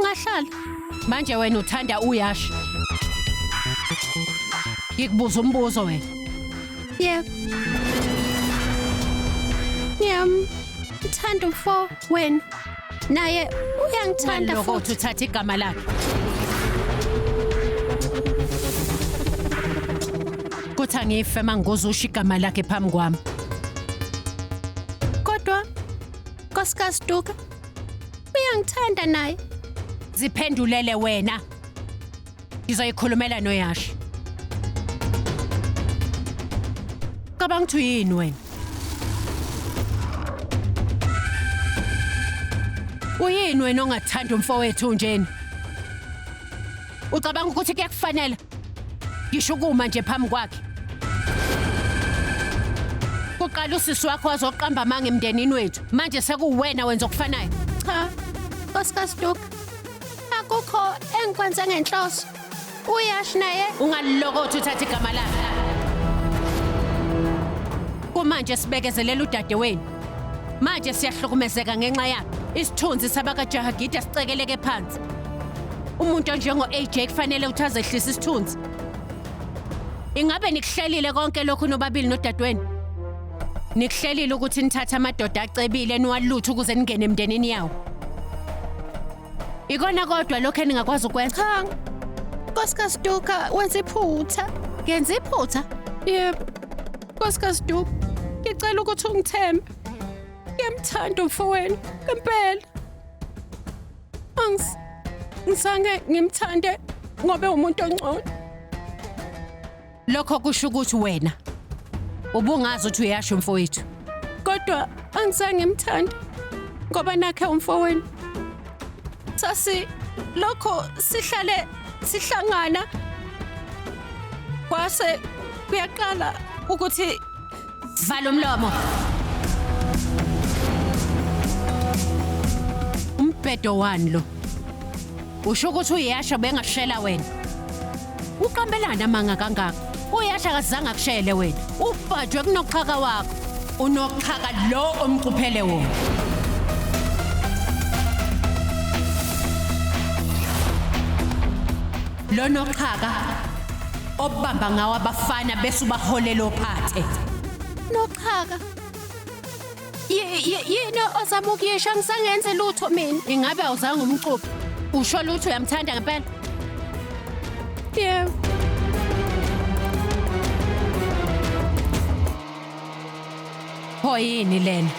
Ungahlala. Manje wena uthanda uYash. Ngikubuza umbuzo wena. Yebo. Ngiyamthanda umfo wenu. Naye uyangithanda Lokho futhi. uthatha igama lakhe. Kuthi angife mangozusho igama lakhe phambi kwami. Kodwa Nkosikazi Duka uyangithanda naye. Ziphendulele wena. Ngizoyikhulumela noYash. Cabanga ukuthi uyini wena? Uyini wena ongathanda umfowethu njena? Ucabanga ukuthi kuyakufanela? Ngisho ukuma nje phambi kwakhe. Kuqala usisi wakho wazoqamba amanga emndenini wethu. Manje sekuwena wenza okufanayo. Cha, Nkosikazi Duka, akukho engikwenze ngenhloso. Uyash naye Ungalokothi uthathe igama lakhe. Kumanje sibekezelela udadewenu. Manje siyahlukumezeka ngenxa yakhe. Isithunzi sabakaJahagida sicekeleke phansi. Umuntu onjengo-AJ kufanele ukuthi azehlise isithunzi. Ingabe nikuhlelile konke lokhu nobabili nodadewenu? Nikuhlelile ukuthi nithathe amadoda acebile niwaluthe ukuze ningene emndenini yawo. Ikona kodwa lokho eningakwazi ukwenza. Cha, Nkosikazi Duka wenza iphutha. Ngenza iphutha. Yebo, Nkosikazi Duka, ngicela ukuthi ungithembe. Ngiyamthanda umfowenu, ngempela. Angis ngizange ngimthande ngoba umuntu ongcono. Lokho kusho ukuthi wena ubungazi ukuthi uyasho mfowethu. Kodwa angizange ngimthande ngoba nakhe umfowenu. Sasi lokho sihlale sihlangana kwase kuyaqala ukuthi Vala umlomo. Umbhedo wani lo? Usho ukuthi uyasha bengashela wena. Uqambelana amanga kangaka. Uyasha akazange akushele wena. Ubhajwe kunoxhaka wakho. Unoxhaka lo omcuphele wona. Lo noxhaka obamba ngawo abafana bese ubaholela ophathe. Noxhaka. Yini ozama ukuyisho ngisangenze lutho mina. Ingabe awuzange umcuphe? Usho lutho uyamthanda ngempela? Yebo. Pho yini lena?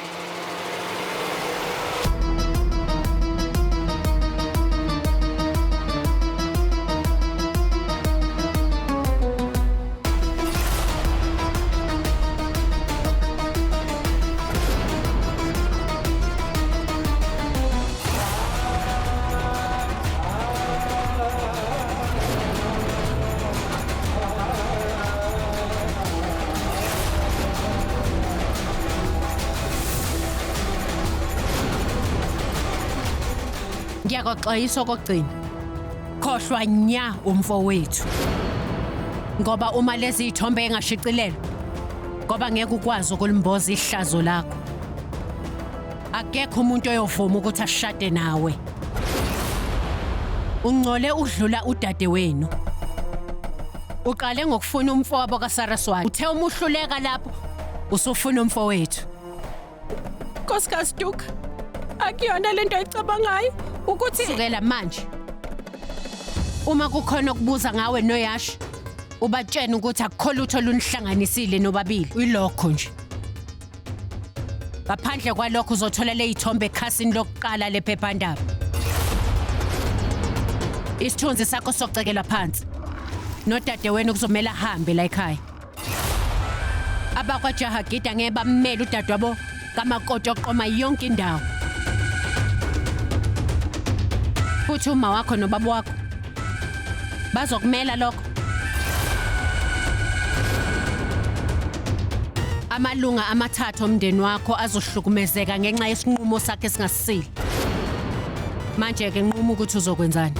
Ngiyakuxwayisa okugcina. Khohlwa nya umfowethu. Ngoba uma lezi zithombe engashicilelwa ngoba ngeke ukwazi ukulimboza ihlazo lakho. Akekho umuntu oyovuma ukuthi ashade nawe. Ungcole udlula udadewenu. Uqale ngokufuna umfowabo kaSaraswati. Uthe uma uhluleka lapho usufuna umfowethu. Nkosikazi Duka, akuyona lento ayicabangayo ukuthi Sukela manje. Uma kukhona okubuza ngawe noYash, ubatshene ukuthi akukho lutho olunihlanganisile nobabili. Uyilokho nje. Ngaphandle kwalokho uzothola ley'thombe ekhasini lokuqala lephephandaba. Isithunzi sakho socekelwa phansi. Nodadewenu kuzomele ahambe la ekhaya. AbakwaJahagida ngeke bammele udadewabo kamakoti oqoma yonke indawo. Futhi uma wakho nobaba wakho bazokumela lokho. Amalunga amathathu omndeni wakho azohlukumezeka ngenxa yesinqumo sakhe esingasile. Manje ke nquma ukuthi uzokwenzani.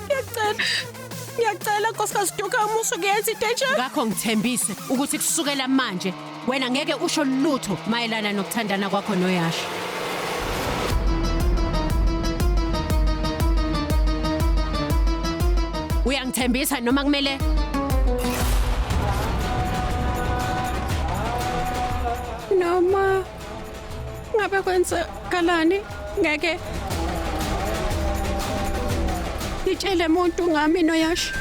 Ngiyacela. Ngiyacela Nkosikazi Duka uma usukuyenza into enje. Ngakho ngithembise ukuthi kusukela manje wena ngeke usho lutho mayelana nokuthandana kwakho noYasha. Uyangithembisa noma kumele Noma ngabe kwenzakalani ngeke ngitshele muntu ngami noYash.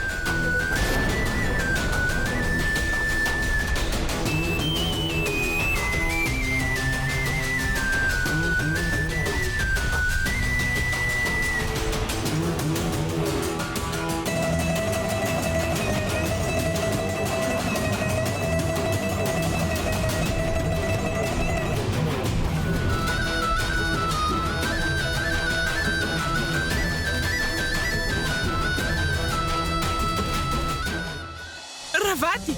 Revati,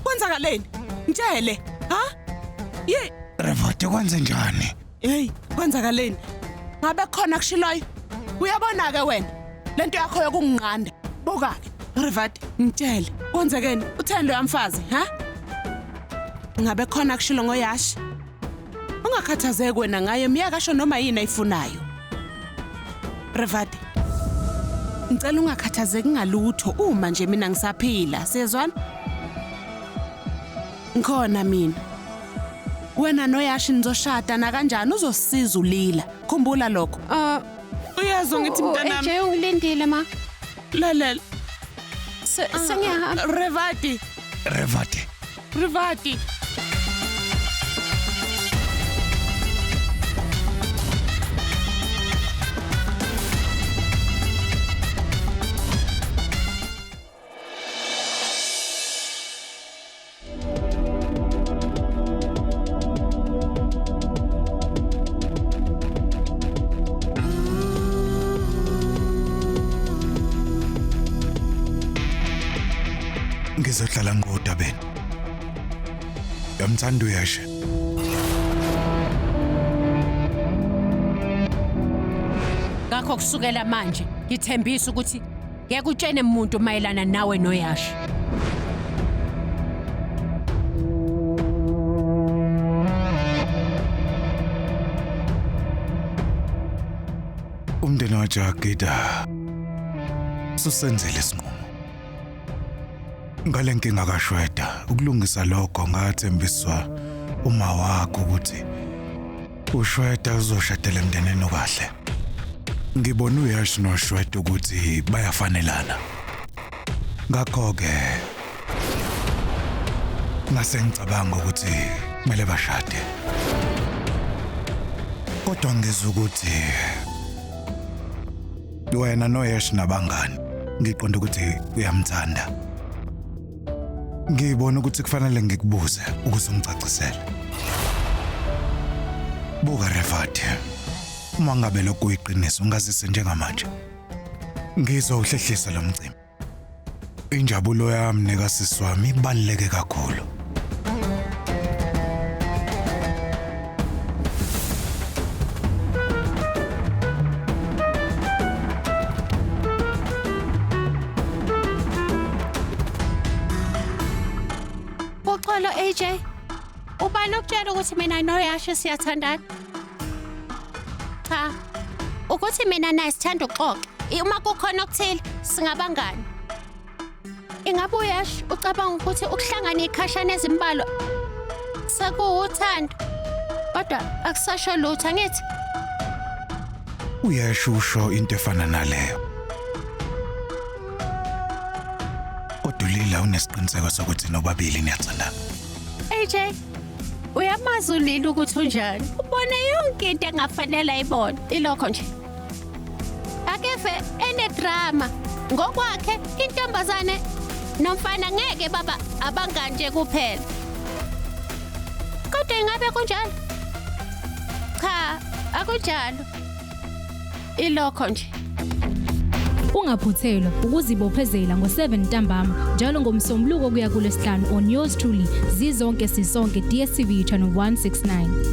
kwenzakaleni? Ngitshele, ha? Ye, Revati kwenze njani? Hey, kwenzakaleni? Ngabe khona kushiloyo? Uyabona ke wena? Lento yakho yokunginqanda. Buka ke, Revati, ngitshele, kwenzekeni? Utheni lo yamfazi, ha? Ngabe khona kushilo ngoYashi? Ungakhathazeki wena ngaye, myeke asho noma yini ayifunayo. Revati, ngicela ungakhathazeki ngalutho uma nje mina ngisaphila, siyezwana? Ngikhona mina. Wena noYashi nizoshada nakanjani uzosisiza uLila. Khumbula lokho. Uyezwa ngithi mntanami. AJ ungilindile ma. Lalela. Sengiyahamba. Revati, Revati. Revati. Ngizohlala ngodabeni. Yamthanda uYash. Ngakho kusukela manje ngithembisa ukuthi ngeke utshene umuntu mayelana nawe noYash. Umndeni waJagida susenzele isinqumo. Ngale nkinga kaShweda ukulungisa lokho ngathembiswa uma wakho ukuthi uShweda uzoshadela emndenini okahle. Ngibona uYash noShweda ukuthi bayafanelana. Ngakho-ke ngase ngicabanga ukuthi kumele bashade. Kodwa ngizwa ukuthi wena noYash nabangani ngiqonda ukuthi uyamthanda. Ngibona ukuthi kufanele ngikubuze ukuze ungicacisele. Buka Revati, uma ngabe lokhu kuyiqiniso ungazise njengamanje. Ngizowuhlehlisa lo mcimbi. Injabulo yami nekasisi wami ibaluleke kakhulu. Uxolo AJ. Ubani okutshela ukuthi mina noYash siyathandana? Cha. Ukuthi mina naye sithanda ukuxoxa. Uma kukhona okuthile singabangani. Ingabe uYash ucabanga ukuthi ukuhlangana ikhashana ezimbalwa sekuwuthando? Kodwa akusasho lutho angithi? Uyasho usho into efana naleyo. Kodwa uLila unesiqiniseko sokuthi nobabili niyathandana. AJ, uyamazi uLila ukuthi unjani? Ubona yonke into engafanele ayibone. Ilokho nje. Akeve enedrama. Ngokwakhe intombazane nomfana ngeke baba abangani nje kuphela. Kodwa ingabe kunjalo? Cha, akunjalo. Ilokho nje. Ungaphuthelwa ukuzibophezela ngo-7 ntambama njalo ngoMsombuluko kuya kuLwesihlanu on yours truly Zizonke Sisonke, DStv channel 169.